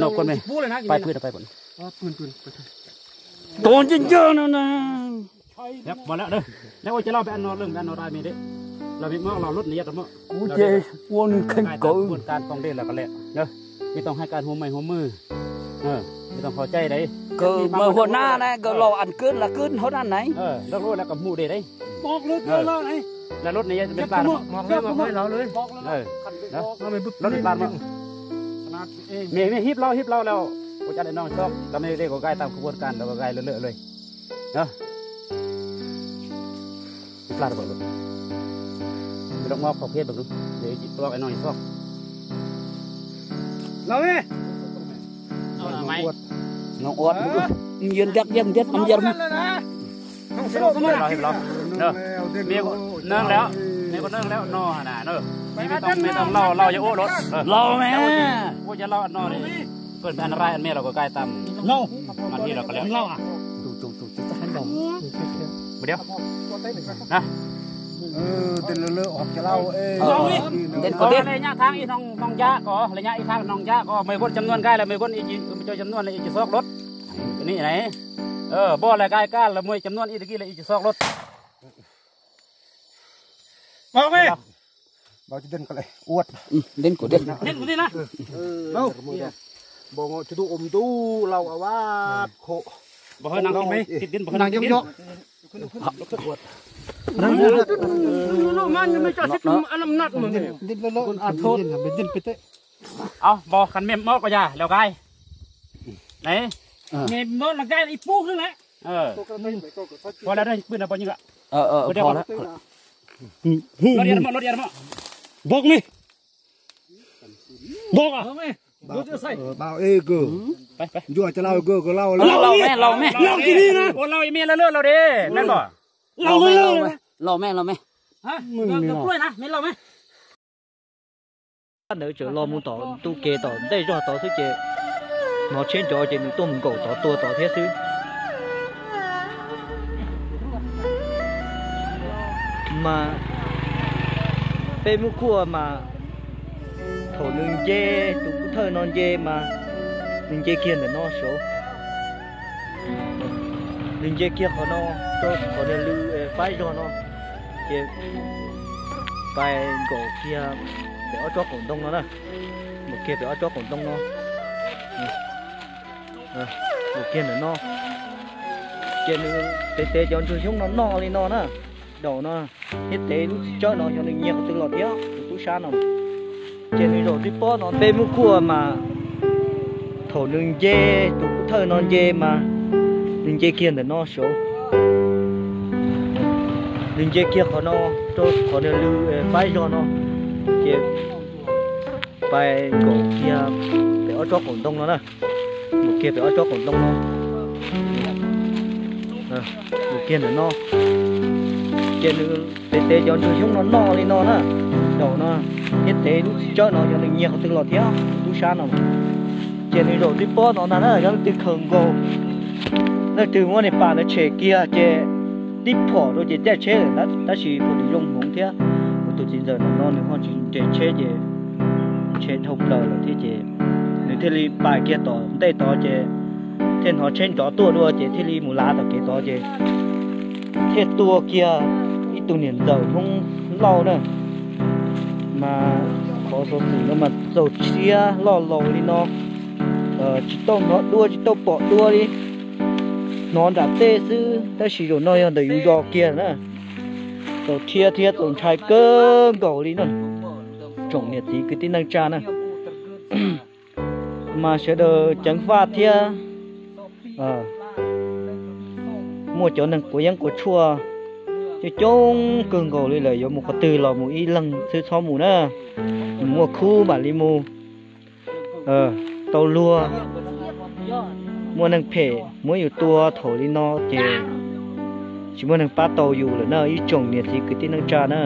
Noj kuv me, pais pw pais pw. Tus ncaj ncaj no na. Pom lawm, neb ua cov laus peb no leej peb no rai me de. Los me mob los lub niam yam rau mob. Ua ces ua nws kheej kawg. Koj dej los ko lem, me too hais kas hu mej hu mws, me too kho cai de. Kawg mas hua nab na, kawg laus as kwb las kwb hauv nab na. Lub lub lawv kom hmu de de. Lub niam yam me plas. Lub niam plas. Me me hib laus hib laus lawm. Ua cas de no xoj, los me de kom gai tam khuv kas los kom gai lawm lawm. Nroo mob qhov phiab nroo, de tsis tuaj no xoj. Los me. Noo ua, ntiab ntiab ntiab ntiab. Neeg lawm, me kuv neeg lawm no na, me too me too laus laus yog ua los laus me. Ua cov laus no koj rai me los kom gai tam. Laus mas hib los ko lem. Lawv nyab thaab ib noo ncaj ko, lawv nyab ib thaab noo ncaj ko, me kuj cov nuaj nqaij lawm me kuj ib cov cov nuaj ib cov xoj loj. Ni na, npoj lawv nqaij kaj lawm muaj cov nuaj ib tag kis lawm ib cov xoj loj. Npoj khan me mob ko yog lawv nqaij. Me mob lawv nqaij ib pug xwb na. Pw no poj nyeej. Npoj me. Npoj. Ncuaj cov laus kawg, kawg laus. Laus me, laus me. Ua laus ib me laus lwj laus de, me npoj. Laus me, laus me. Ntawd tseem los mus tom ntu kev tom ntej zog tod xwb ces hnov tsheb nrov ces nws tuaj mus nkaum tod tua tod thiab xwb. Mas peb muab kuaj mas thaum nws nce, tus pov thawj no nce mas nws nce kiag ntawm no saud. Nws nce kiag qhov no rau qhov nws lw faib zog no, ces pais nkaum kiag pem ob tsob qaum ntoo no na. Nkaum kiag pem ob tsob qaum ntoo no. Nkaum kiag ntawm no, ces nws tev tev cov ntsuag xyoob no noj li no na. Daum no thiab tev lub txiv tsawb no xyov nws nyiag qhov twg los thiab tus tub sab no. Ces nws zaum twb pob no peb muab kuaj mas thaum nws nce, tus pov thawj no nce mas nws nce kiag ntawm no saud. Nws nce kiag qhov no rau qhov nws lw faib zog no, ces pais nkaum kiag pem ob tsob qaum ntoo no na. Nkaum kiag pem ob tsob qaum ntoo no, nkaum kiag ntawm no, ces nws tev tev cov ntsuag xyoob no noj li no na. Daum no thiab tev lub txiv tsawb no xyov nws nyiag qhov twg los thiab tus tub sab no. Ces nws zaum twb pob no ntag na, yog leej twg khaws nkaus, leej twg muab niag pas ntawd tshem kiag ces tib phom rau ces caij tsheb lawm, tab sis kuv tus zoo hmoov thiab kuv tus txiv ntxawm no nws ho tsis nres tsheb ces ntshe dhau plaws lawm thiab ces nws thiaj li pais kiag tom ntej tod ces thiaj hnov tsheb nrov tuaj dua ces thiaj li mus lav tom kev tod ces thiaj tua kiag ib tug niam ntxawm Hmoob Lauj na. Mas qhov xov xwm no mas txaus siab loj laus li no, tsis tau hnov dua tsis tau pom dua li, hnov nram tej xwb tab sis zaum no yog ntawm yus zos kiag na. Txaus thiab thiab txaus ntshai kawg nkaus li na, tsoom niam txiv kwv tij neej tsa na. Mas sawv daws ceev faj thiab, muaj cov neeg quav yeeb quav tshuaj coob coob kawg nkaus li lawm, yuav mus qhov twg los mus ib leeg xwb txhob mus na. Muaj khub mam li mus, tau luag, muaj neeg phem muab yus tua thaum li no ces tsis muaj neeg pab tau yus lawm na ib tsoom niam txiv kwv tij neej tsa na.